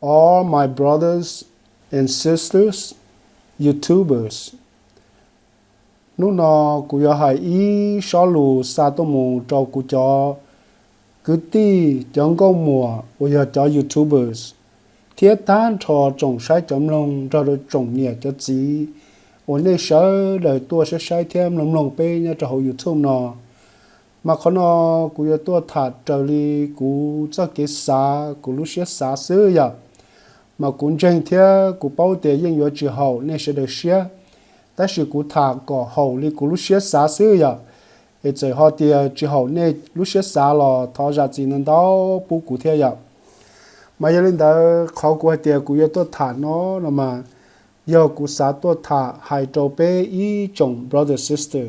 All my brothers and sisters, YouTubers. Hnub no kuv yuav hais ib sob lus xa tuaj mus rau kuv cov kwv tij, cov nkauj muam uas yog cov YouTubers, thiab tag nrho tsoom saib cov mloog nrog rau tsoom niam cov txiv uas nej sawv daws tuaj saib saib thiab mloog mloog peb nyob rau hauv YouTube no. Mas qhov no kuv yuav tuaj tham raws li kuv txoj kev xav, kuv lub siab xav xwb yom. Mas kuv ntseeg thiab kuv paub tias yeej yuav tsis haum nej sawv daws siab, tab sis kuv tham kom haum li kuv lub siab xav xwb yom. Es txawm ho tias tsis haum nej lub siab xav los thov zam txim ntau ntau pub kuv thiab yom. Mas yog li ntawd qhov kuv hais tias kuv yuav tuaj tham no no mas yog kuv xav tuaj tham hais rau peb ib tsoom brother sister,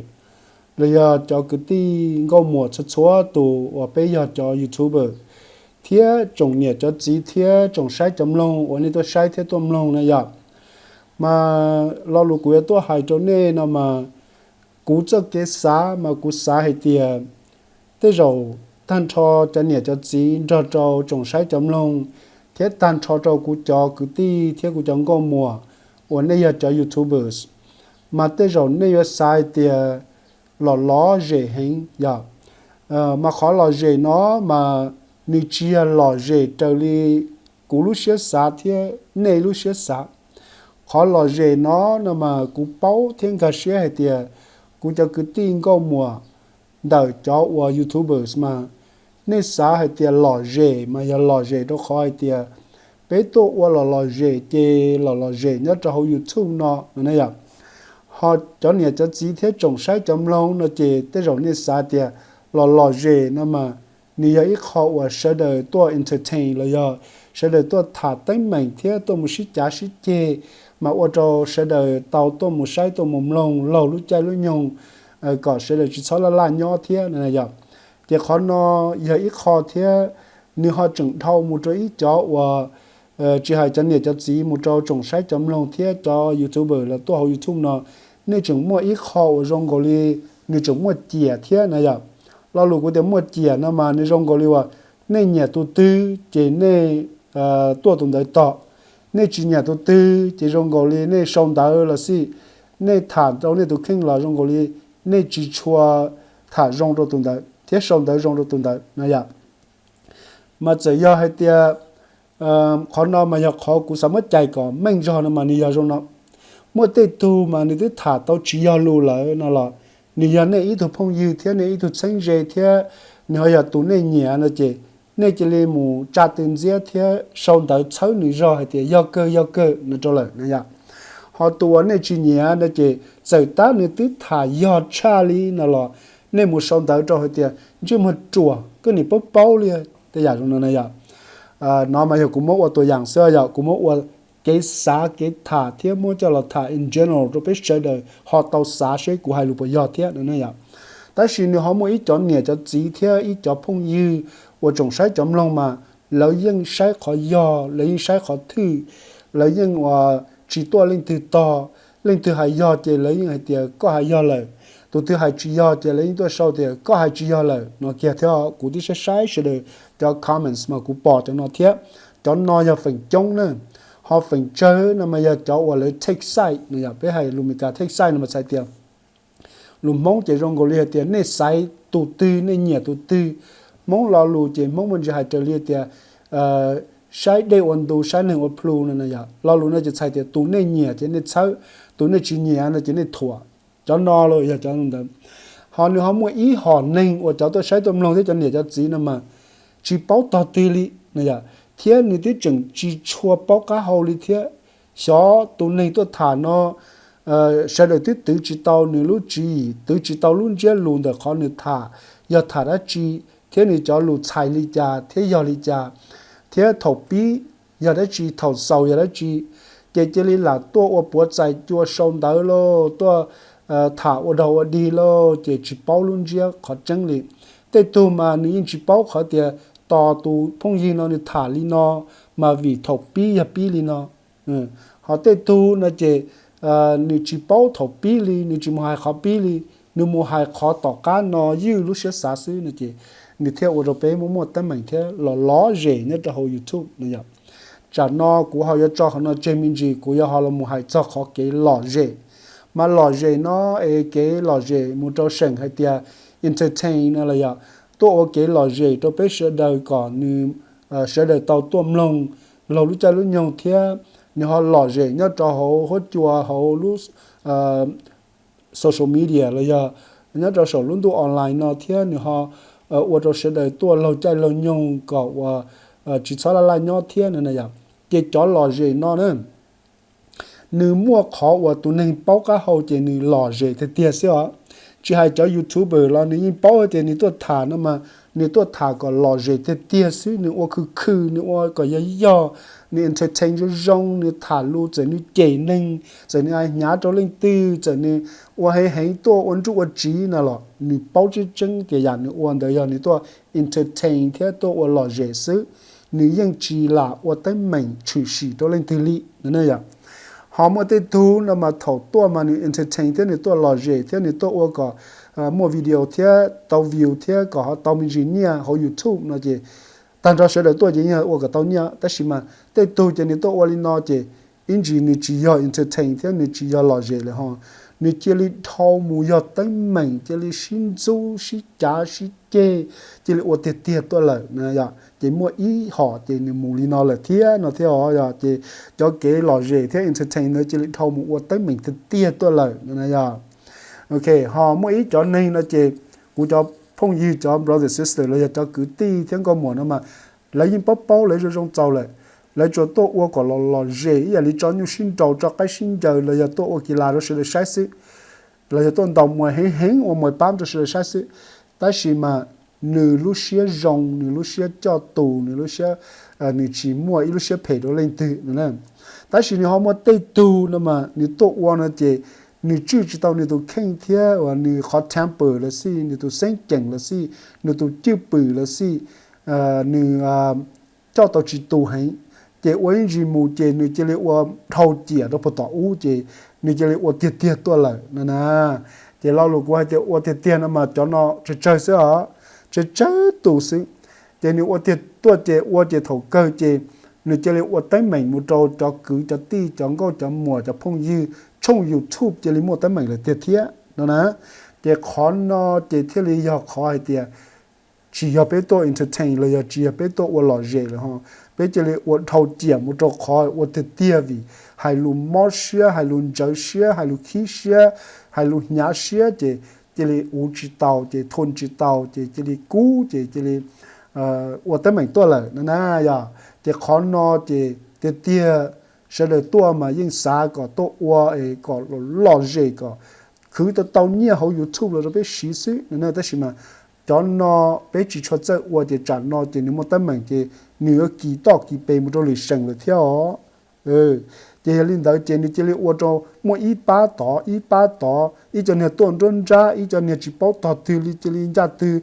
los yog cov kwv tij nkauj muam txhua txhua tus uas peb yog cov YouTuber, thiab tsoom niam cov txiv thiab tsoom saib cov mloog uas nej tuaj saib thiab tuaj mloog na yom. Mas lo lus kuv yuav tuaj hais rau nej no mas kuv txoj kev xav mas kuv xav hais tias tej zaum tag nrho cov niam cov txiv nrog rau tsoom saib cov mloog, thiab tag nrho rau kuv cov kwv tij thiab kuv cov nkauj muam uas nej yog cov YouTubers, mas tej zaum nej yuav xav hais tias lom lom zem heev yom. Mas qhov lom zem no mas nws tsis yog lom zem raws li kuv lub siab xav thiab nej lub siab xav. Qhov lom zem no no mas kuv paub thiab nkag siab hais tias kuv cov kwv tij nkauj muam ntawm cov uas YouTubers mas nej xav hais tias lom zem mas yog lom zem rau qhov hais tias peb tuaj ua lom lom zem ces lom lom zem nyob rau hauv YouTube no no na yom. Ho cov niam cov txiv thiab tsoom saib cov mloog no ces tej zaum nej xav tias lom lom zem no mas nws yog ib qho uas sawv daws tuaj entertain los yog sawv daws tuaj tham teeb meem thiab tuaj mus sib cav sib ceg, mas ua rau sawv daws tau tuaj mus saib tuaj mus mloog laug lub caij lub nyoog, kom sawv daws tsis txhob laj laj nyob thiab no yom. Ces qhov no yog ib qho thiab nws ho tseem dhau mus rau ib cov uas tsis hais cov niam cov txiv mus rau tsoom saib cov mloog thiab cov YouTuber los tuaj hauv YouTube no, nej tseem muaj ib qho uas zoo nkaus li nws tseem muaj ciam thiab na yom. Lo lus kuv tias muaj ciam no mas nws zoo nkaus li uas nej nyiam tus twg ces nej tuaj tus ntawd tog. Nej tsis nyiam tus twg ces zoo nkaus li nej sau ntawv los xij, nej tham rau nej tus kheej los zoo nkaus li nej tsis tshua tham zoo rau tus ntawd thiab sau ntawv zoo rau tus ntawd na yom. Mas txawm yog hais tias qhov no mas yog qhov kuv xav muab cais kom meej zog no mas nws yog zoo no. Muaj tej tug mas nws twb tham tau tsis yog lus lawm no los nws yog nej ib tug phooj ywg thiab nej ib tug txheeb ze thiab nws ho yog tus nej nyiam no ces nej cia li mus tsa tw ntxiab thiab sau ntawv txhawb nws zog hais tias yog kawg yog kawg no rau lawm na yom. Ho tus uas nej tsis nyiam no ces txawm tab nws twb tham yog tshaj li no los nej mus sau ntawv rau hais tias ntsej muag ruam koj nim paub paub li, tej yam zoo no na yom. No mas yog kuv muab ua tua yam xwb yom, kuv muab ua kev xav kev tham thiab muab coj los tham in general rau peb sawv daws ho tau xav seb kuv hais lus puas yog thiab no na yom. Tab sis nws ho muaj ib cov niam cov txiv thiab ib cov phooj ywg uas tsoom saib cov mloog mas lawv yeej saib qhov yog, lawv yeej saib qhov thwj, lawv yeej uas tsis tuaj leej twg tog. Leej twg hais yog ces lawv yeej hais tias koj hais yog lawm, tus twg hais tsis yog ces lawv yeej tuaj sau tias koj hais tsis yog lawm no kiag thiab. Kuv twb saib saib sawv daws cov comments mas kuv pom cov no thiab. Cov no yog feem coob na. Ho feem tsawg no mas yog cov uas lawv take side no yom, peb hais lus Meskas take side no mas txhais tias lus Hmoob ces zoo nkaus li hais tias nej xaiv tus twg, nej nyiam tus twg. Hmoob lo lus ces Hmoob muaj ntsis hais raws li tias saib dej ua ntu, saib neeg ua plhu no na yom. Lo lus no ces txhais tias tus nej nyiam ces nej txhawb, tus nej tsis nyiam no ces nej thuam. Cov no los yog cov ntawd. Ho nws ho muaj ib hom neeg uas cov tuaj saib tuaj mloog thiab cov niam cov txiv no mas tsis paub tog twg li no yom, thiab nws twb tseem tsis tshua paub qab hau li thiab. Xyov tus neeg tuaj tham no sawv daws twb twv tsis tau nws lub tswv yim, twv tsis tau lub ntsiab lus ntawm qhov nws tham yog tham dab tsi, thiab nws cov lus txhais li cas thiab yog li cas, thiab thaum pib yog dab tsi, thaum xaus yog dab tsi. Ces cia li lam tuaj ua puav txais cua sau ntawv lauj, tuaj tham ua dog ua dig lauj, ces tsis paub lub ntsiab qhov tseeb li. Tej tug mas nws yeej tsis paub qhov tias tos tus phooj ywg no nws tham li no mas vim thaum pib yog pib li no. Ho tej tug no ces nws tsis paub thaum pib li, nws tsis mus hais qhov pib li, nws mus hais qhov tom qab no ywj lub siab xav xwb no ces nws thiaj ua rau peb muaj muaj teeb meem thiab los lov zem nyob rau hauv YouTube no yom. Tsam no kuv ho yuav tso qhov no tseg me ntsis, kuv yuav ho los mus hais txog qhov kev lom zem. Mas lom zem no es kev lom zem mus rau seem hais tias entertain no los yog tuaj ua kev lom zem rau peb sawv daws kom nws sawv daws tau tuaj mloog laug lub caij lub nyoog thiab nws ho lom zem nyob rau hauv huab cua hauv lub social media los yog nyob rau saum lub ntuj online no thiab nws ho ua rau sawv daws tuaj laug caij laug nyoog kom uas tsis txhob laj laj nyob thiab no yom. Ces cov lom zem no na, nws muaj qhov uas tus neeg paub qab hau ces nws lom zem tiag tiag xwb os. Tsis hais cov YouTuber los nws yeej paub tias nws tuaj tham no mas nws tuaj tham kom lom zem tiag tiag xwb, nws ua khwv khwv, nws ua kom yog yog, nws entertain zoo zoo, nws tham lus txawm nws cem neeg, txawm nws hnyav rau leej twg, txawm nws ua heev heev tuaj ua nruj ua tsiv no los nws paub tseeb tseeb tias yam nws ua ntawd yog nws tuaj entertain thiab tuaj ua lom zem xwb, nws yeej tsis lam ua teeb meem tshwm sim rau leej twg li no yom. Ho muaj tej tug no mas thaum tuaj mas nws entertain thiab nws tuaj lom zem thiab nws tuaj ua kom muaj video thiab tau view thiab kom ho tau me ntsis nyiaj hauv YouTube no ces tag nrho sawv daws tuaj ces yeej ua kom tau nyiaj, tab sis mas tej tug ces nws tuaj ua li no ces ib ntsis nws tsis yog entertain thiab nws tsis yog lom zem lawm ho, nws cia li dhau mus yog teeb meem, cia li sib ntxub sib cav sib ceg, cia li ua tiag tiag tuaj lawm na yom. Ces muaj ib hom ces nws mus li no lawm thiab no thiab os yom. Ces cov kev lom zem thiab entertain ntawd cia li dhau mus ua teeb meem tiag tiag tuaj lawm no na yom. Ok, ho muaj ib cov neeg no ces kuv cov phooj ywg cov brother sister los yog cov kwv tij thiab nkauj muam no mas lawv yeej paub paub lawv zoo zoo txaus lawm. Lawv tsuas tuaj ua kom los lom zem ib yam li tso nyuj sib nraus tso qaib sib ncaws los yog tuaj ua kis las rau sawv daws saib xwb, los yog tuaj ntaus muas heev heev ua muas pab rau sawv daws saib xwb. Tab sis mas nws lub siab zoo, nws lub siab coj tus, nws lub siab, nws tsis muaj ib lub siab phem rau leej twg no na. Tab sis nws ho muaj tej tug no mas nws tuaj ua no ces nws tswj tsis tau nws tus kheej thiab uas nws qhov temper los xij, nws tus xeeb ceem los xij, nws tus cwj pwm los xij, nws coj tau tsis tus heev, ces ua ib ntsis mus ces nws cia li ua dhau ciam rau puag tom ub ces nws cia li ua tiag tiag tuaj lawm no na. Ces lo lus kuv hais tias ua tiag tiag no mas cov no tsawg tsawg xwb os, tsawg tsawg tus xwb. Ces nws ua tiag tuaj ces ua ces thaum kawg ces nws cia li ua teeb meem mus rau cov kwv cov tij cov nkauj cov muam cov phooj ywg, tshooj YouTube cia li muaj teeb meem lawm tiag thiab no na. Ces qhov no ces thiaj li yog qhov hais tias tsis yog peb tuaj entertain los yog tsis yog peb tuaj ua lom zem lawm ho, peb cia li ua dhau ciam mus rau qhov ua tiag tiag vim hais lus mob siab, hais lus ntsawv siab, hais lus khib siab, hais lus hnyav siab ces cia li uv tsis tau, ces thun tsis tau, ces cia li kub, ces cia li ua teeb meem tuaj lawm no na yom. Ces qhov no ces tiag tiag sawv daws tuaj mas yeej xav kom tuaj ua es kom lom zem kom khwv tau tau nyiaj hauv YouTube los rau peb siv xwb no na. Tab sis mas cov no peb tsis tshua txawj ua ces tsam no ces nws muaj teeb meem ces nws yuav kis toj kis pes mus rau lwm seem lawm thiab os. Ces yog li ntawd ces nws cia li ua rau muaj ib pab tod ib pab tod, ib co niag tuaj nruab nrab, ib co niag tsis paub tog twg li cia li ncaj twg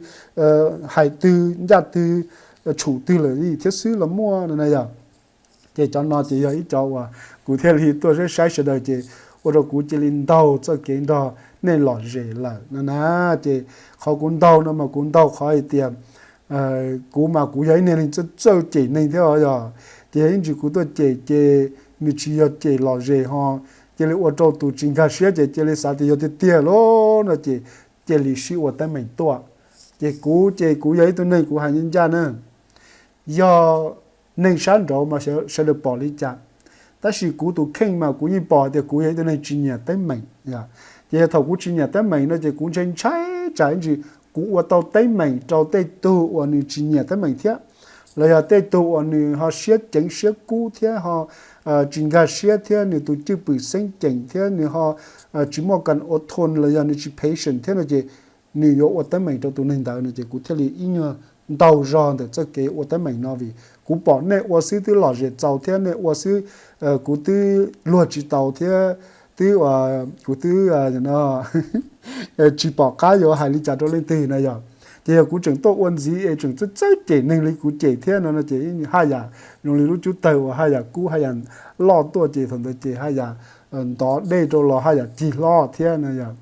hais twg ncaj twg tshum twg lawm li thiab xwb los muaj no na yom. Ces cov no ces yog ib co uas kuv thiaj li tuaj saib saib sawv daws ces ua rau kuv cia li ntaug txoj kev nrog nej lom zem lawm no na. Ces qhov kuv ntaug no mas kuv ntaug qhov hais tias kuv mas kuv yog ib niag neeg txawj txawj cem neeg thiab os yog. Ces yog ib ntsis kuv tuaj cem ces nws tsis yog cem lom zem ho, cia li ua rau tus tsis nkag siab ces cia li xav tias yog tiag tiag lawm no ces cia li sib ua teeb meem tuaj. Ces kuv ces kuv yog ib tug neeg kuv hais ncaj ncaj na, yog neeg sab nraud mas sawv daws pom li cas, tab sis kuv tus kheej mas kuv yeej pom hais tias kuv yog ib tug neeg tsis nyiam teeb meem. Ces yog thaum kuv tsis nyiam teeb meem no ces kuv ntshai ntshai tsam ib ntsis kuv ua tau teeb meem rau tej tug uas nws tsis nyiam teeb meem thiab, los yog tej tug uas nws ho siab ceev siab kub thiab ho tsis nkag siab thiab nws tus cwj pwm xeeb ceem thiab nws ho tsis muaj kas ua thun los yog nws tsis patient thiab no ces nws yuav ua teeb meem rau tus neeg ntawd no ces kuv thiaj li ib nyuag ntaug zog ntawm txoj kev ua teeb meem no vim kuv pom nej ua xwb twb lom zem txaus thiab nej ua xwb kuv twb luag tsis taus thiab twb kuv twb tsis pom qab yuav hais li cas rau leej twg na yom. Ces yog kuv tseem tuaj ua ntxiv es tseem txawj txawj cem neeg li kuv cem thiab no no ces haj yam zoo li lub cub tawg uas haj yam kub haj yam loj tuaj ces thaum ntawd ces haj yam ntov dej rau los haj yam cig hlob thiab no yom.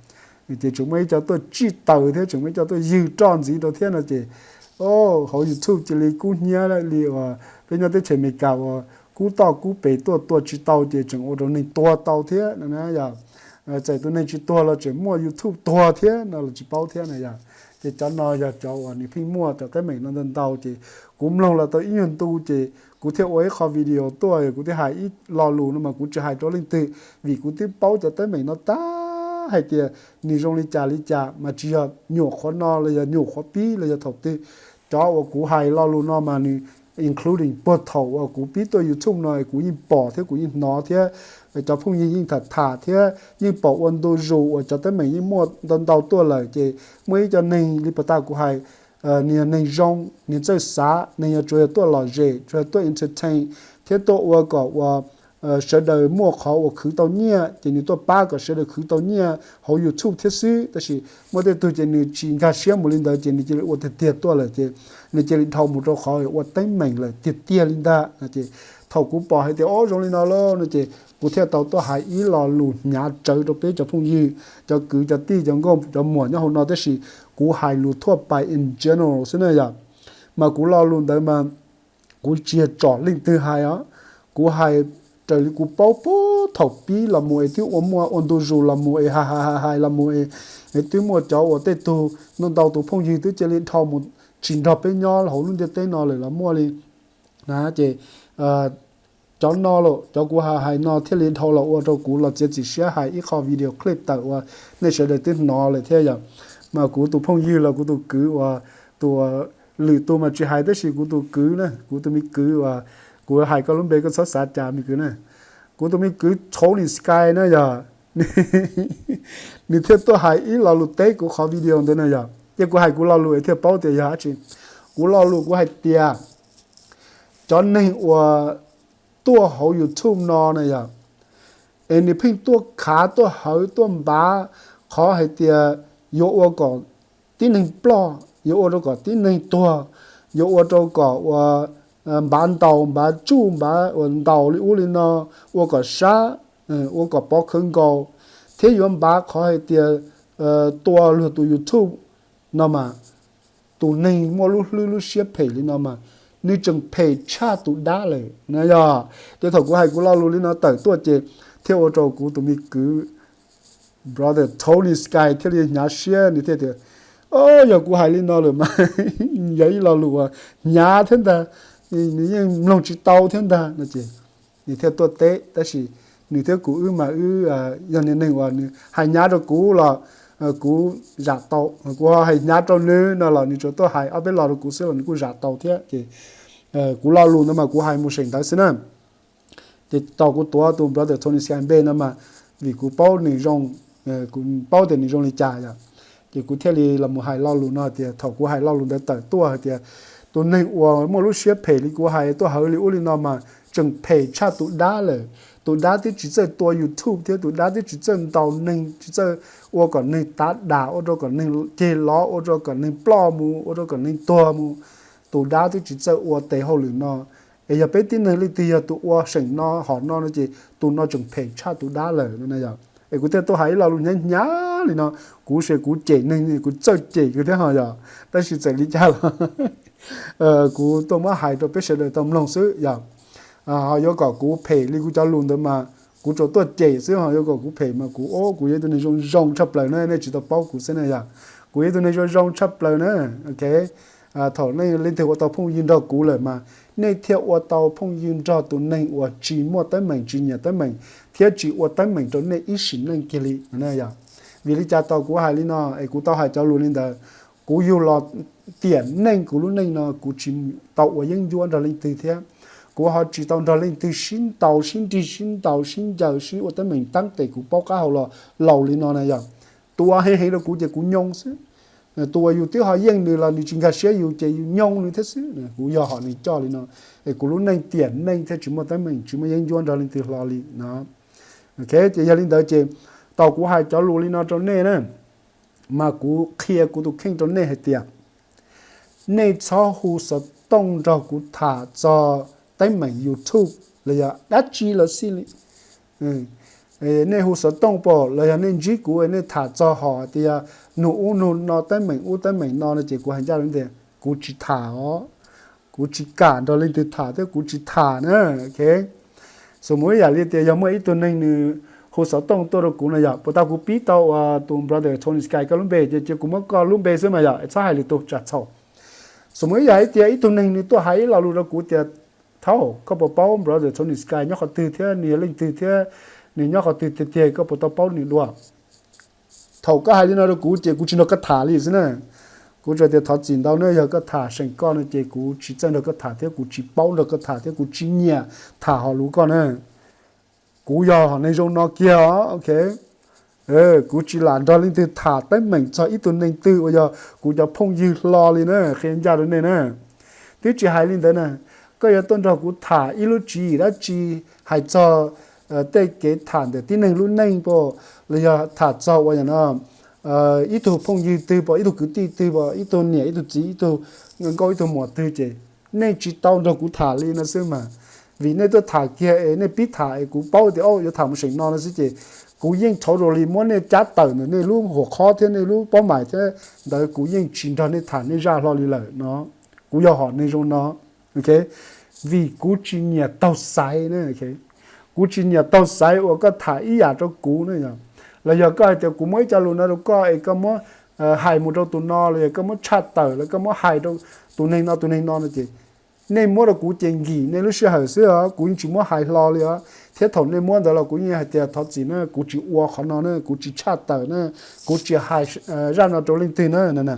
Ces tseem muaj ib co tuaj tsij taws thiab tseem muaj ib co tuaj ywg roj ntxiv rau thiab no ces hauv YouTube cia li kub hnyiab li uas peb nyob teb chaws Amelikas uas kub toj kub pes tuaj tua tsis tau ces tseem ua rau neeg tuag tau thiab no na yog. Txawm tus neeg tsis tuag los tseem muaj YouTube tuag thiab no los tsis paub thiab na yog. Ces cov no yog cov uas nws pheej muaj cov teeb meem no ntau ntau ces kuv mloog los tau ib nyuag ntu ces kuv thiaj ua ib qho video tuaj, kuv thiaj hais ib lo lus no mas kuv tsis hais rau leej twg, vim kuv twb paub cov teeb meem no tag hais tias nws zoo li cas li cas, mas tsis yog nyuam qhuav no los yog nyuam qhuav pib los yog thaum twg. Cov uas kuv hais lo lus no mas nws including puag thaum uas kuv pib tuaj YouTube no kuv yeej pom thiab kuv yeej hnov thiab cov phooj ywg yeej tham tham thiab yeej pom ua ntu zus uas cov teeb meem yeej muaj ntau ntau tuaj lawm. Ces muaj ib co neeg li pas tas kuv hais, nws yog neeg zoo, nws txawj xav, nws yog tsuas yog tuaj lom zem, tsuas yog tuaj entertain thiab tuaj ua kom uas sawv daws muaj qhov uas khwv tau nyiaj, ces nws tuaj pab kom sawv daws khwv tau nyiaj hauv YouTube thiab xwb. Tab sis muaj tej tug ces nws tsis nkag siab mus li ntawd ces nws cia li ua tiag tiag tuaj lawm ces nws cia li dhau mus rau qhov ua teeb meem lawm tiag tiag li ntag. Ces thaum kuv pom hais tias o zoo li no lauj no ces kuv thiaj tau tuaj hais ib lo lus hnyav tsawv rau peb cov phooj ywg, cov kwv cov tij cov nkauj cov muam nyob hauv no, tab sis kuv hais lus thuaj pais in general xwb na yom. Mas kuv lo lus ntawd mas kuv tsis yog tsom leej twg hais os, kuv hais raws li kuv paub puag thaum pib los mus es twb ua muaj ua ntu zus los mus es hais hais hais los mus es twb muaj cov uas tej tug ntau ntau tus phooj ywg twb cia li dhau mus tsis nrog peb nyob hauv lub ntiaj teb no lawm los muaj li na. Ces cov no los cov kuv hais hais no thiaj li dhau los ua rau kuv los txiav txim siab hais ib qho video clip tawm uas nej sawv daws twb hnov lawm thiab yom. Mas kuv tus phooj ywg los kuv tus kwv uas tus lwm tus mas tsis hais tab sis kuv tus kwv na, kuv tus me kwv uas kuv hais koj lub npe koj txhob xav cas me kwv na. Kuv tus me kwv Tony Sky na yog nws thiaj tuaj hais ib lo lus teb kuv qhov video ntawd na yog. Ces kuv hais kuv lo lus es thiaj paub tias yog dab tsi. Kuv lo lus kuv hais tias cov neeg uas tuaj hauv YouTube no na yog, es nws pheej tuaj khav tuaj hawv tuaj npav qhov hais tias yuav ua kom tib neeg ploj, yuav ua rau kom tib neeg tuag, yuav ua rau kom ua npav ntaus npav tsuj npav uas ntaus li ub li no, ua kom sab, ua kom pov khawv nkaus, thiab yuav npav qhov hais tias tua luag tus YouTube no mas, tus neeg muaj lub hlwb lub siab phem li no mas nws tseem phem tshaj tus dab lawm na yog. Ces thaum kuv hais kuv lo lus li no tawm tuaj ces thiaj ua rau kuv tus me kwv brother Tony Sky thiaj li hnyav siab, nws thiaj tias, o, yog kuv hais li no lawm mas yog ib lo lus uas hnyav thiab ntag, nws yeej mloog tsis tau thiab ntag no ces nws thiaj tuaj teb. Tab sis nws thiab kuv wb mas wb yog niag neeg uas nws hais hnyav rau kuv los kuv zam tau, kuv ho hais hnyav rau nws no los nws tsuas tuaj hais ob peb lo rau kuv xwb los nws kuj zam tau thiab. Ces kuv lo lus ntawd mas kuv hais mus seem ntawd xwb na. Ces tau kuv tuav tus brother Tony Sky npe no mas vim kuv paub nws zoo, kuv paub tias nws zoo li cas yom. Ces kuv thiaj li los mus hais lo lus no tias thaum kuv hais lo lus ntawd tawm tuaj hais tias tus neeg uas muaj lub siab phem li kuv hais tuaj hawv li ub li no mas tseem phem tshaj tus dab lawm. Tus dab twb tsis txawj tua YouTube thiab tus dab twb tsis txawj ntaus neeg, tsis txawj ua kom neeg tav dam, ua rau kom neeg ceg lov, ua rau kom neeg ploj mus, ua rau kom neeg tuag mus. Tus dab twb tsis txawj ua tes hauj lwm no. Es yog peb tib neeg leej twg yog tus ua seem no hom no no ces tus no tseem phem tshaj tus dab lawm no na yog. Es kuv thiaj tuaj hais ib lo lus hnyav hnyav li no, kuv xav kuv cem neeg kuv txawj cem kawg thiab ho yog, tab sis txawm li cas los kuv tuaj muab hais rau peb sawv daws tau mloog xwb yog. Ho yuav kom kuv phem li kuv cov lus ntawd mas kuv tsuas tuaj cem xwb, ho yuav kom kuv phem mas kuv, o, kuv yog ib tug neeg zoo zoo tshaj plaws na, nej tsis tau paub kuv xwb na yog. Kuv yog ib tug neeg zoo zoo tshaj plaws na. Ok, thaum nej leej twg ua tau phooj ywg nrog kuv lawm mas nej thiaj ua tau phooj ywg nrog tus neeg uas tsis muaj teeb meem, tsis nyiam teeb meem thiab tsis ua teeb meem rau nej ib sim neej kiag li na yog. Vim li cas tau kuv hais li no es kuv tau hais cov lus li ntawd? Kuv yug los tiam neej kuv lub neej no kuv tsis tau ua yeeb ncuab nrog leej twg thiab. Kuv ho tsis tau nrog leej twg sib ntaus sib nrig sib ntaus sib ncaws sib ua teeb meem tab tes kuv paub qab hau los laus li no na yog. Tus uas heev heev rau kuv ces kuv nyoo xwb. Tus uas yus twb ho yeej nws los nws tsis nkag siab yus ces yus nyoo nws thiab xwb. Kuv yog hom neeg coj li no, es kuv lub neej tiam neej thiaj tsis muaj teeb meem tsis muaj yeeb ncuab nrog leej twg hlo li no. Ok, ces yog li ntawd ces tau kuv hais cov lus li no rau nej na, mas kuv qhia kuv tus kheej rau nej hais tias nej txhob hu xov tooj nrog kuv tham txog teeb meem YouTube los yog dab tsi los xij li. Nej hu xov tooj pom los yog nej ntsib kuv nej tham txog hom tias nug ub nug no teeb meem ub teeb meem no no ces kuv hais ncaj li tias kuv tsis tham os. Kuv tsis kam nrog leej twg tham thiab kuv tsis tham na. Ok, xus mus ib yam li tias yog muaj ib tug neeg nws hu xov tooj tuaj rau kuv no yog puas tau kuv pib tau tus brother Tony Sky koj lub npe ces cia kuv muab koj lub npe xwb mas yog txhob hais lwm tus tsam txhaum. Xus mus ib yam li tias ib tug neeg nws tuaj hais ib lo lus rau kuv tias, thaum koj puas paub brother Tony Sky nyob qhov twg thiab nws yog leej twg thiab nws nyob qhov twg tiag tiag, koj puas tau paub nws dua? Thaum koj hais li no rau kuv ces kuv tsis nrog koj tham li xwb na. Kuv tsuas tias thov txim ntau na, yog koj tham seem koj no ces kuv tsis txawj nrog koj tham thiab kuv tsis paub nrog koj tham thiab kuv tsis nyiam tham hom lus koj na. Kuv yog hom neeg zoo no kiag os, ok. Kuv tsis lam nrog leej twg tham teeb meem txog ib tug neeg twg uas yog kuv cov phooj ywg hlo li na, qhia ncaj rau nej na. Twb tsis hais li ntawd na, koj yuav tuaj nrog kuv tham ib lub tswv yim dab tsi hais txog tej kev tham ntawm tib neeg lub neej pom, los yog tham txog ua yam no ib tug phooj ywg twg pom, ib tug kwv tij twg pom, ib tug niam ib tug txiv, ib tug nkauj ib tug muam twg ces nej tsis tau nrog kuv tham li no xwb mas. Vim nej tuaj tham kiag es nej pib tham es kuv paub tias yuav tham mus seem no no xwb ces kuv yeej totally muab nej cab tawm ntawm nej lub huam qhob thiab nej lub pob mais thiab ntawd, kuv yeej tsis nrog nej tham nej zaj hlo li lawm no. Kuv yog hom neeg zoo no, ok, vim kuv tsis nyiam taug xaiv na. Kuv tsis nyiam taug xaiv uas koj tham ib yam rau kuv na yog, los yog koj hais tias kuv muab ib co lus no rau koj es koj muab hais mus rau tus no, los yog koj muab tshaj tawm los koj muab hais rau tus neeg no tus neeg no no ces nej muab rau kuv ces nkim nej lub sij hawm xwb os, kuv yeej tsis muab hais hlo li os. Thiab thaum nej muab ntawd los kuv yeej hais tias thov txim na, kuv tsis ua qhov no na, kuv tsis tshaj tawm na, kuv tsis hais zaj no rau leej twg na.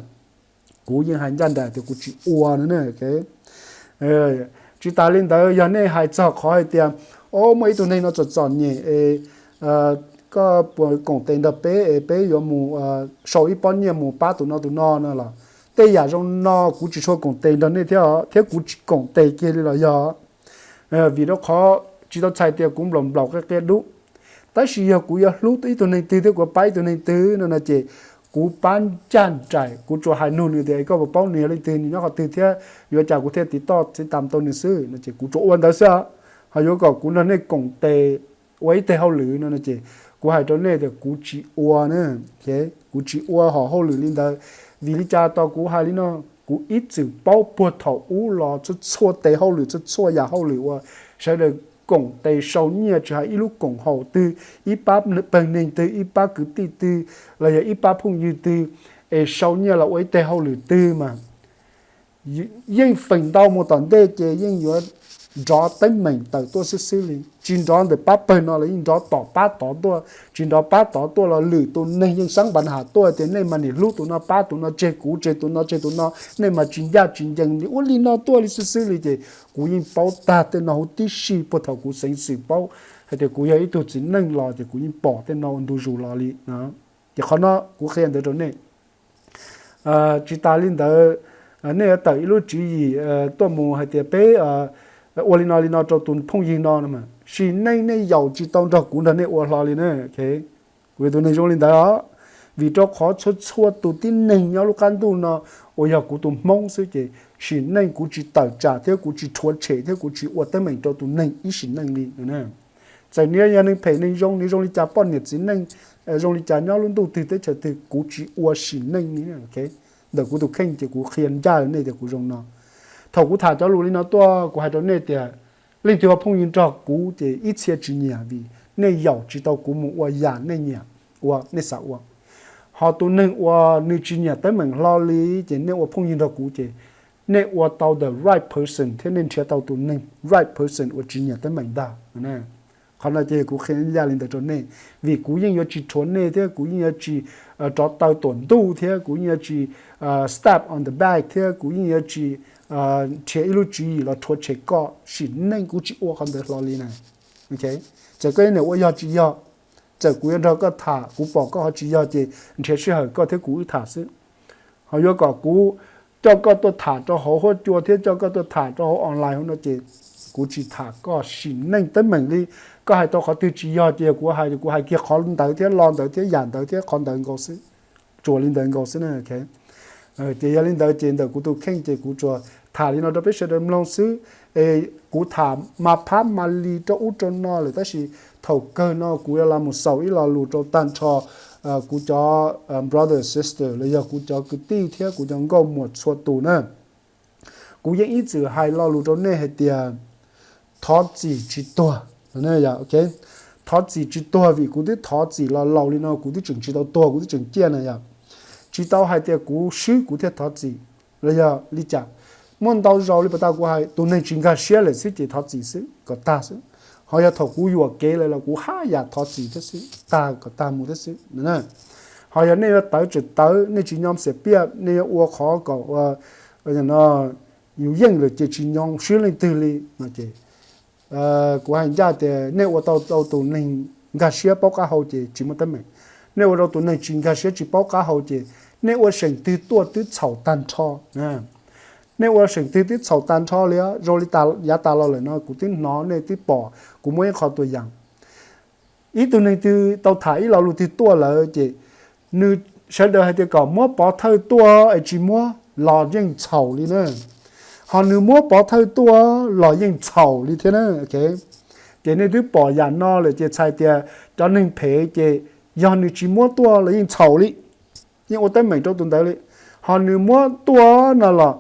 Kuv yeej hais ncaj nraim tias kuv tsis ua na. Tsis tas li ntawd, yog nej hais txog qhov hais tias, o, muaj ib tug neeg no txom txom nyem es koj puas koom tes nrog peb es peb yuav mus sau ib pob nyiaj mus pab tus no tus no no los, tej yam zoo no kuv tsis tshua koom tes nrog nej thiab, thiab kuv tsis koom tes kiag li los yog vim rau qhov tsis tau txhais tias kuv nplaum nplaum qia qia dub. Tab sis yog kuv yuav hlub ib tug neeg twg thiab kuv pab ib tug neeg twg no no ces kuv pab ncaj nraim, kuv tsuas hais nug nws tias koj puas paub nws yog leej twg, nws nyob qhov twg thiab yuav cas kuv thiaj tiv toj txiv tam tau nws xwb no ces kuv tsuas ua ntawd xwb. Ho yuav kom kuv nrog nej koom tes ua ib teg hauj lwm no no ces kuv hais rau nej tias kuv tsis ua na. Kuv tsis ua hom hauj lwm li ntawd. Vim li cas tos kuv hais li no? Kuv ib txwm paub puag thaum ub los txhua txhua tes hauj lwm, txhua txhua yam hauj lwm uas sawv daws koom tes sau nyiaj, tsis hais ib lub koom haum twg, ib pab pawg neeg twg, ib pab kwv tij twg, los yog ib pab phooj ywg twg, es sau nyiaj los ua ib teg hauj lwm twg mas yeej feem ntau mus tom ntej ces yeej yuav nrov teeb meem tawm tuaj xwb xwb li. Tsis nrov ntawm pab pawg no los yeej nrov tom pab tod tuaj, tsis nrov pab tod tuaj los lwm tus neeg yeej xab npas has tuaj tias nej mas nim hlub tus no pab tus no, tseg kuv tseg tus no tseg tus no, nej mas tsis ncaj tsis ncees li, ua li no tuaj li xwb xwb li ces kuv yeej paub tag tej no huv tib si puag thaum kuv xeev xwm paub hais tias kuv yog ib tug txiv neej los ces kuv yeej pom tej no ua ntu zus los li. Ces qhov no kuv qhia ntawd rau nej. Tsis tas li ntawd, nej yuav tawm ib lub tswv yim tuaj mus hais tias peb ua li no li no rau tus phooj ywg no no mas sim neej nej yaum tsis tau nrog kuv nrog nej ua hlo li na. Kuv yog tus neeg zoo li ntawd os, vim rau qhov txhua txhua tus tib neeg nyob lub qab ntuj no uas yog kuv tus Hmoob xwb ces sim neej kuv tsis tawm tsam thiab kuv tsis rhuav tshem thiab kuv tsis ua teeb meem rau tus neeg ib sim neej li. Txawm nws yog neeg phem neeg zoo, nws zoo li cas poj niam txiv neej, zoo li cas nyob lub ntuj twg teb chaws twg, kuv tsis ua sim neej li. Ntawm kuv tus kheej ces kuv qhia ncaj nej tias kuv zoo no. Thaum kuv tham cov lus li no tuaj kuv hais rau nej tias leej twg ua phooj ywg nrog kuv ces ib txhia tsis nyiam vim nej yaum tsis tau kuv mus ua yam nej nyiam ua nej xav ua. Ho tus neeg uas nws tsis nyiam teeb meem hlo li ces nej ua phooj ywg nrog kuv ces nej ua tau the right person thiab nej nrhiav tau tus neeg right person uas tsis nyiam teeb meem ntag. Qhov no ces kuv qhia ncaj li ntawd rau nej, vim kuv yeej yuav tsis rhuav nej thiab kuv yeej yuav tsis rov taw tuam ntuj thiab kuv yeej yuav tsis stab on the back thiab kuv yeej yuav tsis nrhiav ib lub tswv yim los rhuav tshem koj. Sim neej kuv tsis ua qhov ntawd hlo li na. Txawm koj yuav niam ua yog tsis yog, txawm kuv yuav nrog koj tham kuv pom koj ho tsis yog ces nrhiav sij hawm koj thiab kuv wb tham xwb. Ho yuav kom kuv coj koj tuaj tham rau hauv huab cua thiab coj koj tuaj tham rau hauv online hauv no ces kuv tsis tham koj sim neej teeb meem li. Koj hais tau qhov twg tsis yog ces yog kuv hais, kuv hais kiag qhov ntawd thiab lo ntawd thiab yam ntawd thiab qhov ntawd nkaus xwb, tsuas li ntawd nkaus xwb na. Ces yog li ntawd ces ntawm kuv tus kheej ces kuv tsuas tham li no rau peb sawv daws mloog xwb. Es kuv tham mas phab mas li rau ub rau no lawm tab sis thaum kawg no kuv yuav los mus xaus ib lo lus rau tag nrho kuv cov brother sister los yog kuv cov kwv tij thiab kuv cov nkauj muam txhua tus na. Kuv yeej ib txwm hais lo lus rau nej hais tias thov txim tsis tuag. Thov txim tsis tuag vim kuv twb thov txim los laus li no kuv twb tseem tsis tau tuag, kuv twb tseem ciaj na yom. Tsis tau hais tias kuv swb kuv thiaj thov txim los yog li cas. Muaj ntau zaus li pas tas kuv hais tus neeg tsis nkag siab lawm xwb ces thov txim xwb kom tag xwb. Ho yog thaum kuv yuam kev lawm los kuv haj yam thov txim thiab xwb, tag kom tag mus thiab xwb. Ho yog nej yuav tawv tseem tawv, nej tsis nyom xiam piaj, nej yuav ua qhov kom yus yeej lawm ces tsis nyom swb leej twg li no ces kuv hais ncaj tias nej ua tau rau tus neeg nkag siab paub qab hau ces tsis muaj teeb meem. Nej ua rau tus neeg tsis nkag siab tsis paub qab hau ces nej ua seem twg tuaj twb txhaum tag nrho. Nej ua seem twg twb txhaum tag nrho li. Zoo li yav tas los lawm no kuv twb hnov nej twb pom, kuv muab ib qho tua yas. Ib tug neeg twg tau tham ib lo lus twg tuaj lawm ces nws, sawv daws hais tias kom muab pov thawj tuaj es tsis muab los yeej txhaum li na. Ho nws muab pov thawj tuaj los yeej txhaum li thiab na. Ces nej twb pom yam no lawm ces txhais tias cov neeg phem ces yog nws tsis muab tuaj los yeej txhaum li, yeej ua teeb meem rau tus ntawd li. Ho nws muab tuaj no los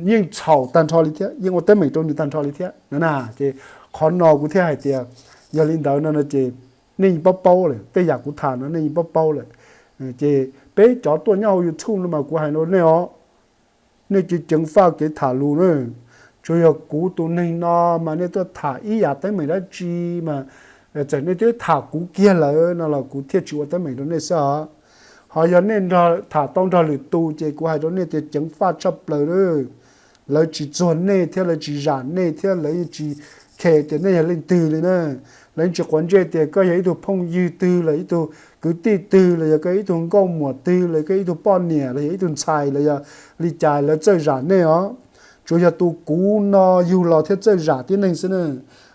yeej txhaum tag nrho li thiab, yeej ua teeb meem rau nws tag nrho li thiab na. Ces qhov no kuv thiaj hais tias yog li ntawd no ces nej yeej paub paub lawm, tej yam kuv tham no nej yeej paub paub lawm. Ces peb cov tuaj nyob hauv YouTube no mas kuv hais rau nej os, nej ceev ceev faj kev tham lus na. Tsuas yog kuv tus neeg no mas nej tuaj tham ib yam teeb meem dab tsi mas txawm nej twb tham kuv kiag lawm no los kuv thiaj tsis ua teeb meem rau nej xwb os. Ho yog nej tham tau nrog lwm tus ces kuv hais rau nej tias ceev faj tshaj plaws lawm. Lawv tsis txuag nej thiab lawv tsis zam nej thiab lawv yeej tsis khes tias nej yog leej twg li na. Lawv yeej tsis quav ntsej tias koj yog ib tug phooj ywg twg los ib tug kwv tij twg los yog koj ib tug nkauj muam twg los koj ib tug poj niam los yog ib tug ntxhais los yog li cas lawv txawj zam nej os. Tsuas yog tus kuv no yug los thiaj txawj zam tib neeg xwb na.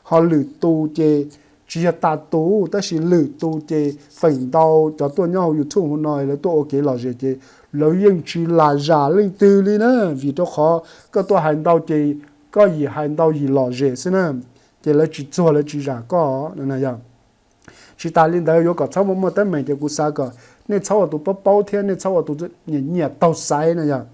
Ho lwm tus ces tsis yog tas tus tab sis lwm tus ces feem ntau cov tuaj nyob hauv YouTube hauv no lawv tuaj ua kev lom zem ces lawv yeej tsis lam zam leej twg li na. Vim rau qhov koj tuaj hais ntau ces koj yim hais ntau yim lom zem xwb na. Ces lawv tsis txuag lawv tsis zam koj. Tsis tas li ntawd yuav kom txhob muaj muaj teeb meem ces kuv xav kom nej txhob ua tus paub paub thiab nej txhob ua tus nyiam nyiam taug xaiv no yog.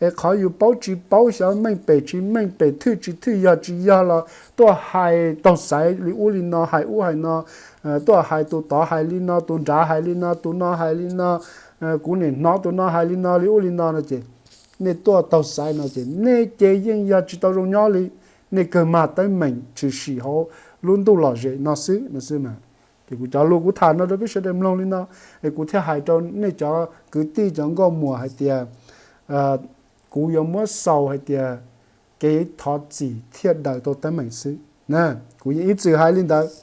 Es qhov yus paub tsis paub xyov meej pem tsis meej pem thwj tsis thwj yog tsis yog los tuaj hais taug xaiv li ub li no hais ub hais no, tuaj hais tus tod hais li no tus nrad hais li no tus no hais li no, kuv nim hnov tus no hais li no li ub li no no ces nej tuaj taug xaiv no ces nej ces yeej yog tsis tau zoo nyob li. Nej kawg mag teeb meem tshwm sim hauv lub ntuj lom zem no xwb no xwb mas. Ces kuv cov lus kuv tham no rau peb sawv daws mloog li no, es kuv thiaj hais rau nej cov kwv tij cov nkauj muam hais tias kuv yuav muab xaus hais tias kev thov txim thiaj daws tau teeb meem xwb na. Kuv yeej ib txwm hais li ntawd.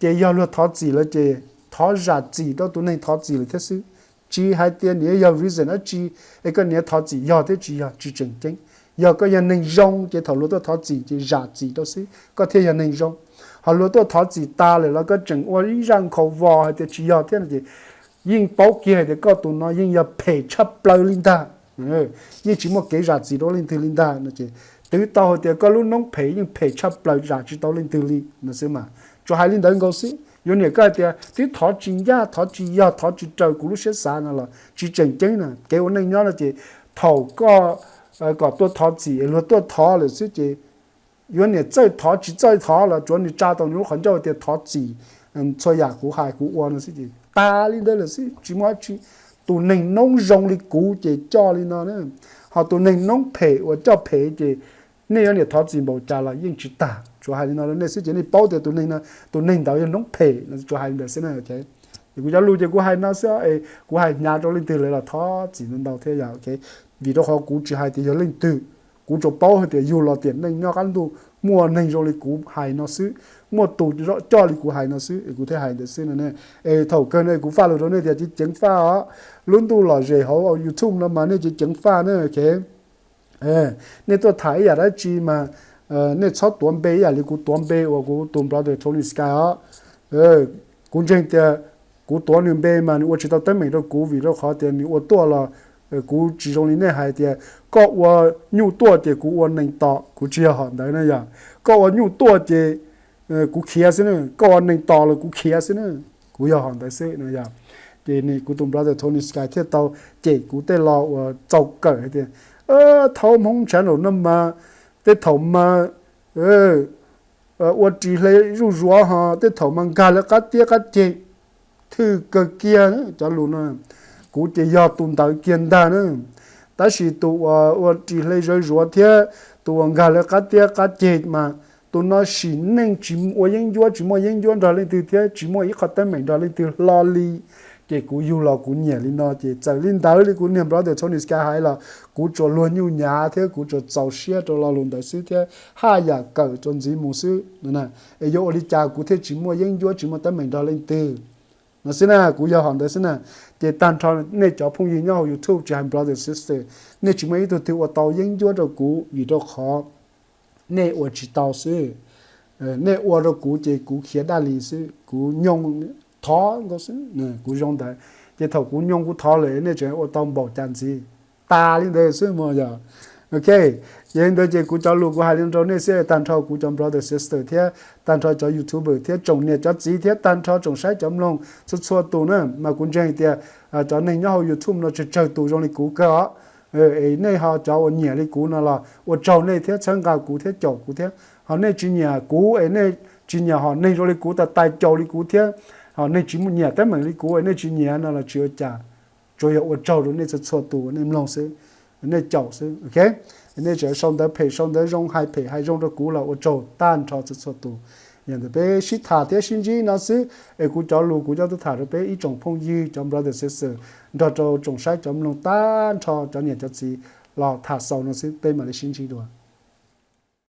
Ces yog luag thov txim lawm ces thov zam txim rau tus neeg thov txim lawm thiab xwb. Tsis hais tias nws yog reason dab tsi es koj niaj thov txim yog thiab tsis yog tsis tseem ceeb. Yog koj yog neeg zoo ces thaum luag tuaj thov txim ces zam txim rau xwb koj thiaj yog neeg zoo. Ho luag tuaj thov txim tas lawm los koj tseem ua ib zaj nkhaus vos hais tias tsis yog thiab no ces yeej paub kiag hais tias koj tus no yeej yog phem tshaj plaws li ntag. Yeej tsis muaj kev zam txim rau leej twg li ntag no ces twb tau hais tias koj lub noob phem yeej phem tshaj plaws zam tsis tau leej twg li no xwb mas. Tsuas hais li ntawd nkaus xwb, yuav niam koj hais tias twb thov tsis ncaj thov tsis yog thov tsis raws kuv lub siab xav no los tsis tseem ceeb na. Kev ua neej nyob no ces thaum koj kom tuaj thov txim luag tuaj thov lawm xwb ces yuav niam txawj thov tsis txawj thov los tsuav nws tsa tau nws lub qhov ncauj tias thov txim txhua yam kuv hais kuv ua no xwb ces tas li ntawd lawm xwb tsis muaj dab tsi. Tus neeg noob zoo li kuv ces coj li no na. Ho tus neeg noob phem uas coj phem ces nej yuav niam thov txim npaum cas los yeej tsis tag. Tsuas hais li no rau nej xwb ces nej paub tias tus neeg no, tus neeg ntawd yog noob phem no, tsuas hais li ntawd xwb na. Es kuv cov lus ces kuv hais no xwb, kuv hais hnyav rau leej twg lawm los thov txim ntau ntau thiab yog. Vim rau qhov kuv tsis hais tias yog leej twg, kuv tsuas paub hais tias yug los tiam neej nyob qab ntuj muaj neeg zoo li kuv hais no xwb, muaj tus coj li kuv hais no xwb es kuv thiaj hais ntawd xwb no. Es thaum kawg no kuv faj lus rau nej tias ceev ceev faj os, lub ntuj lom zem hauv YouTube no mas nej ceev ceev faj na. Nej tuaj tham ib yam dab tsi mas nej txhob tuav npe ib yam li kuv tuav npe uas kuv tus brother Tony Sky os. Kuv ntseeg tias kuv tuav nws npe mas nws ua tsis tau teeb meem rau kuv vim rau qhov tias nws ua tuaj los kuv tsis zoo li nej hais tias koj ua nyuj tuaj ces kuv ua nees tos, kuv tsis yog hom ntawd na yom. Koj ua nyuj tuaj ces kuv khiav xwb na, koj ua nees tos los kuv khiav xwb na, kuv yog hom ntawd xwb na yom. Ces kuv tus brother Tony Sky thiaj tau cem kuv tej lo uas txaus kawm hais tias thaub Hmoob tshab nraum no mas tej thaum mas ua ris hle zuj zus ho tej thaum mas nkag lawv qab tiab qab ceg thwj kawg kiag cov lus no. Kuv ces yog tus ntawd kiag ntag na. Tab sis tus uas ua ris hle zuj zus thiab tus uas nkag lawv qab tiab qab ceg mas tus no sim neej tsis ua yeeb ncuab, tsis muaj yeeb ncuab nrog leej twg thiab tsis muaj ib qho teeb meem nrog leej twg hlo li. Ces kuv yug los kuv nyiam li no ces txawm li ntawd li kuv niag brother Tony Sky hais los kuv tsuas luag nyuj nyav thiab kuv tsuas txaus siab rau lo lus ntawd xwb thiab haj yam kawm rau ntxiv mus xwb. Es yuav ua li cas kuv thiaj tsis muaj yeeb ncuab tsis muaj teeb meem nrog leej twg no xwb na, kuv yog hom ntawd xwb na. Ces tag nrho nej cov phooj ywg nyob hauv YouTube tsis hais brother sister, nej tsis muaj ib tug twg ua tau yeeb ncuab rau kuv vim rau qhov nej ua tsis tau xwb. Nej ua rau kuv ces kuv khiav daj li xwb, kuv nyoo thov nkaus xwb, kuv zoo ntawd. Ces thaum kuv nyoo kuv thov lawm nej tseem ua tau npaum cas ntxiv, tas li ntawd xwb mog yog. Ok, yog li ntawd ces kuv cov lus kuv hais li rau nej xwb, tag nrho kuv cov brother sister thiab tag nrho cov YouTuber thiab tsoom niam cov txiv thiab tag nrho tsoom saib cov mloog txhua txhua tus na, mas kuv ntseeg tias cov neeg nyob hauv YouTube no tsawg tsawg tus zoo li kuv kawg os. Es nej ho cov uas nyiam li kuv no los ua tsaug nej thiab txhawb nqa kuv thiab caum kuv thiab. Ho nej tsis nyiam kuv es nej tsis nyiam ho neeg zoo li kuv tais tais caum li kuv thiab, ho neeg tsis nyiam teeb meem li kuv es nej tsis nyiam no los tsis ua cas. Tsuas yog ua tsaug rau nej txhua txhua tus uas nej mloog xwb, nej caum xwb, ok. Nej tseem sau ntawv phem sau ntawv zoo, hais phem hais zoo rau kuv los ua tsaug tag nrho txhua txhua tus. Yog ntawd peb sib tham thiab sib ntsib no xwb es kuv cov lus kuv coj tuaj tham rau peb ib tsoom phooj ywg cov brother sister nrog rau tsoom saib cov mloog tag nrho cov niam cov txiv los tham xaus no xwb, peb mam li sib ntsib dua.